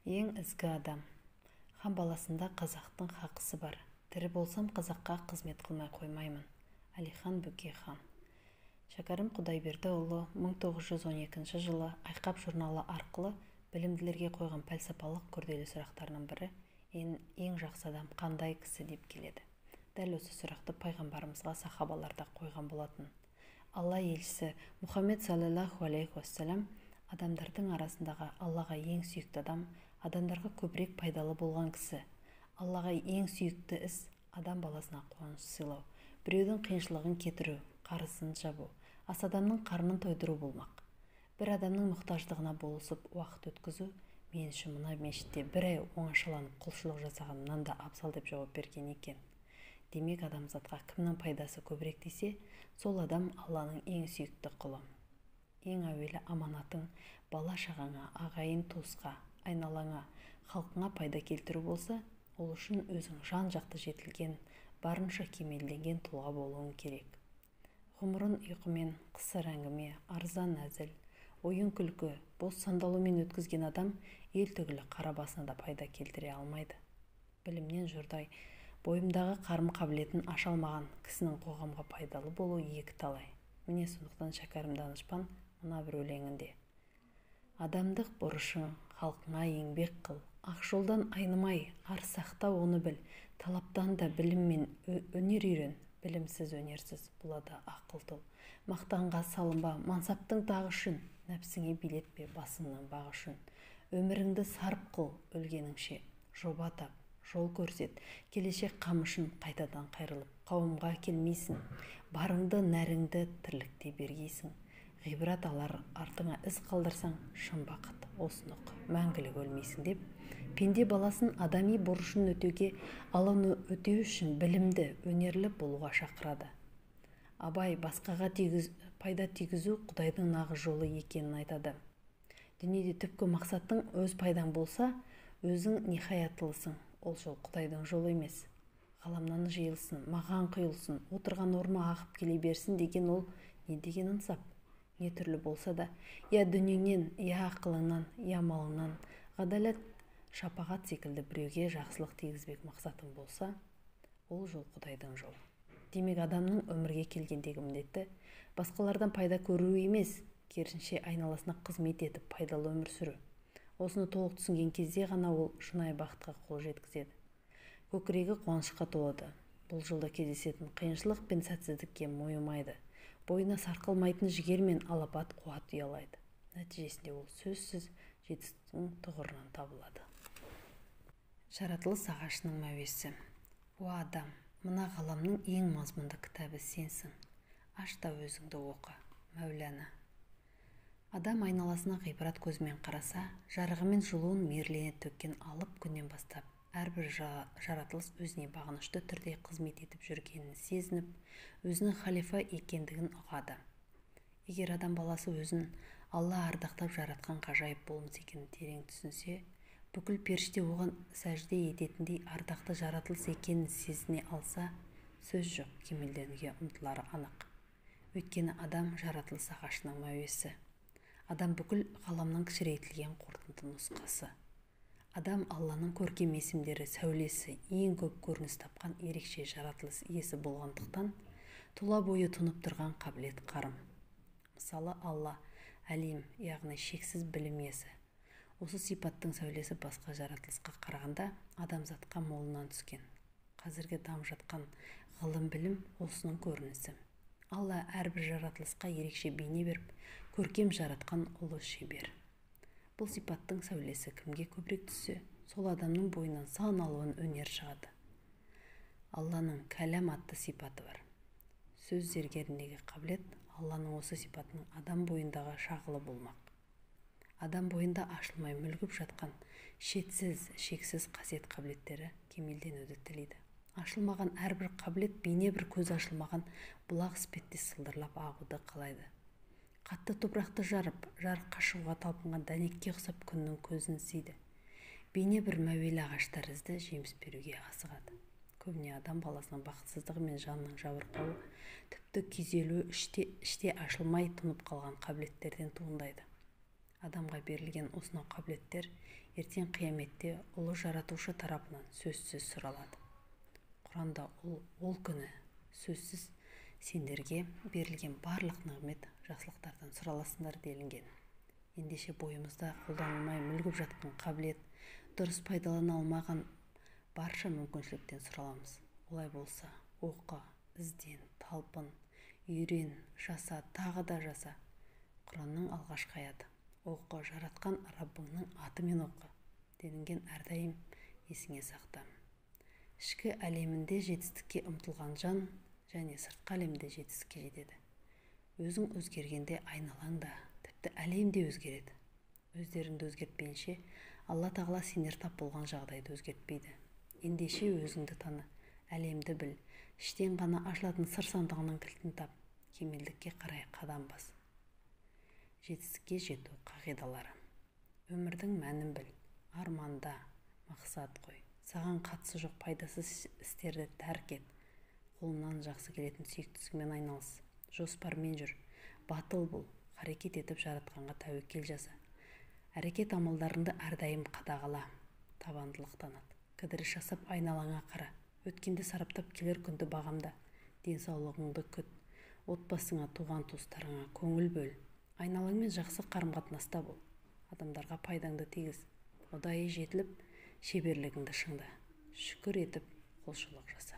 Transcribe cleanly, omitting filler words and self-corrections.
Ең ізгі адам. Хан баласында қазақтың хақысы бар. Тірі болсам, қазаққа қызмет қылмай қоймаймын. Әлихан Бөкейхан. Шәкәрім Құдайбердіұлы 1912 жылы «Айқап» журналы арқылы білімділерге қойған пәлсапалық күрделі сұрақтарының бірі «Ең жақсы адам қандай кісі?» деп келеді. Дәл осы сұрақты пайғамбарымызға сахабалар да қойған болатын. Алла елшісі Мұхаммед саллаллаху алейхи уассалам адамдардың арасындағы Аллаға ең сүйікті адам адамдарға көбірек пайдалы болған кісі. Аллаға ең сүйікті іс адам баласына қуаныш сыйлау, біреудің қиыншылығын кетіру, қарызын жабу, ас адамның қарнын тойдыру болмақ. Бір адамның мұқтаждығына болысып уақыт өткізу мен үшін мына мешітте бір ай оңашаланып құлшылық жасағанымнан да абзал деп жауап берген екен. Демек, адамзатқа кімнің пайдасы көбірек десе, сол адам Алланың ең сүйікті құлы. Ең әуелі аманатың бала-шағаңа, ағайын-туысқа, айналаңа, халқыңа пайда келтіру болса, ол үшін өзің жан-жақты жетілген, барынша кемелденген тұлға болуың керек. Ғұмырын ұйқымен, қысыр әңгіме, арзан әзіл, ойын-күлкі, бос сандалумен өткізген адам ел түгілі қара басына да пайда келтіре алмайды. Білімнен жұрдай, бойымдағы қарым-қабілетін аша алмаған кісінің қоғамға пайдалы болуы екі талай. Міне, сондықтан Шәкәрім данышпан мына бір өлеңінде: «Адамдық борышың халқыңа еңбек қыл, ақ жолдан айнымай, ар сақта оны біл, талаптан да білім мен өнер үйрен, білімсіз, өнерсіз болады ақыл тұл. Мақтанға салынба мансаптың тағы үшін, нәпсіңе билетпе басыңның бағы үшін. Өміріңді сарп қыл өлгеніңше, жоба тап, жол көрсет, келешек қамы үшін қайтадан қайрылып қауымға келмейсің, барыңды, нәріңді тірлікте бергейсің. Ғибрат алар артыңа із қалдырсаң, шын бақыт осыны ұқ, мәңгілік өлмейсің» деп пенде баласын адами борышын өтеуге, ал оны өтеу үшін білімді, өнерлі болуға шақырады. Абай басқаға пайда тигізу Құдайдың нағыз жолы екенін айтады. Дүниеде түпкі мақсатың өз пайдаң болса, өзің нихаяттылысың, ол жол Құдайдың жолы емес. Ғаламнан жиылсын, маған құйылсын, отырған орныма ағып келе берсін деген ол не деген ынсап? Не түрлі болса да, я дүниеңнен, я ақылыңнан, я малыңнан, ғадалат, шапағат секілді біреуге жақсылық тигізбек мақсатың болса, ол жол Құдайдың жолы. Демек, адамның өмірге келгендегі міндеті басқалардан пайда көру емес, керісінше айналасына қызмет етіп, пайдалы өмір сүру. Осыны толық түсінген кезде ғана ол шынайы бақытқа қол жеткізеді. Көкірегі қуанышқа толады. Бұл жолда кездесетін қиыншылық пен сәтсіздікке мойымайды. Бойына сарқылмайтын жігер мен алапат қуат ұялайды. Нәтижесінде ол сөзсіз жетістіктің тұғырынан табылады. Жаратылыс ағашының мәуесі. Уа адам, мына ғаламның ең мазмұнды кітабы сенсің. Аш та өзіңді оқы. Мәулана. Адам айналасына ғибрат көзімен қараса, жарығы мен жылуын мейірлене төккен алып күннен бастап әрбір жаратылыс өзіне бағынышты түрде қызмет етіп жүргенін сезініп, өзінің халифа екендігін ұғады. Егер адам баласы өзін Алла ардақтап жаратқан ғажайып болмыс екенін терең түсінсе, бүкіл періште оған сәжде ететіндей ардақты жаратылыс екенін сезіне алса, сөз жоқ, кемелденуге ұмтылары анық. Өйткені адам жаратылыс ағашының мәуесі. Адам бүкіл ғаламның кішірейтілген қорытынды нұсқасы. Адам Алланың көркем есімдері сәулесі ең көп көрініс тапқан ерекше жаратылыс иесі болғандықтан, тұла бойы тұнып тұрған қабілет қарым. Мысалы, Алла әлем, яғни шексіз білім иесі. Осы сипаттың сәулесі басқа жаратылысқа қарағанда адамзатқа молынан түскен. Қазіргі дамып жатқан ғылым білім осының көрінісі. Алла әрбір жаратылысқа ерекше бейне беріп, көркем жаратқан ұлы шебер. Бұл сипаттың сәулесі кімге көбірек түссе, сол адамның бойынан сан алуан өнер шығады. Алланың кәләм атты сипаты бар. Сөз зергеріндегі қабілет Алланың осы сипатының адам бойындағы шағылы болмақ. Адам бойында ашылмай мүлгіп жатқан шетсіз, шексіз қасиет қабілеттері кемелденуді тілейді. Ашылмаған әрбір қабілет бейне бір көзі ашылмаған бұлақ іспеттес сылдырлап ағуды қалайды. Қатты топырақты жарып, жарыққа шығуға талпынған дәнекке ұқсап күннің көзін іздейді. Бейне бір мәуелі ағаш тәрізді жеміс беруге асығады. Көбіне адам баласының бақытсыздығы мен жанының жабырқауы, тіпті күйзелуі іште ашылмай тұнып қалған қабілеттерден туындайды. Адамға берілген осынау қабілеттер ертең қияметте ұлы жаратушы тарапынан сөзсіз сұралады. Құранда ол күні сөзсіз сендерге берілген барлық нығмет жақсылықтардан сұраласыңдар делінген. Ендеше бойымызда қолданылмай мүлгіп жатқан қабілет, дұрыс пайдалана алмаған барша мүмкіншіліктен сұраламыз. Олай болса, оқы, ізден, талпын, үйрен, жаса, тағы да жаса. Құранның алғашқы аяты. Оқы, жаратқан Раббыңның атымен оқы делінген, әрдайым есіңе сақта. Ішкі әлемінде жетістікке ұмтылған жан және сыртқы әлемде жетістікке жетеді. Өзің өзгергенде айналаң да, тіпті әлем де өзгереді. Өздеріңді өзгертпейінше, Алла тағала сендер тап болған жағдайды өзгертпейді. Ендеше өзіңді таны, әлемді біл, іштен ғана ашылатын сыр сандығының кілтін тап, кемелдікке қарай қадам бас. Жетістікке жету қағидалары. Өмірдің мәнін біл, арманда, мақсат қой. Саған қатысы жоқ пайдасыз істерді тәрк ет. Қолыңнан жақсы келетін сүйікті ісіңмен айналыс. Жоспармен жүр, батыл бол, қарекет етіп жаратқанға тәуекел жаса. Әрекет амалдарыңды әрдайым қадағала, табандылық таныт. Кідіріс жасап айналаңа қара. Өткенді сараптап келер күнді бағамда. Денсаулығыңды күт. Отбасыңа, туған-туыстарыңа көңіл бөл. Айналаңмен жақсы қарым-қатынаста бол. Адамдарға пайдаңды тигіз. Ұдайы жетіліп, шеберлігіңді шыңда. Шүкір етіп, құлшылық жаса.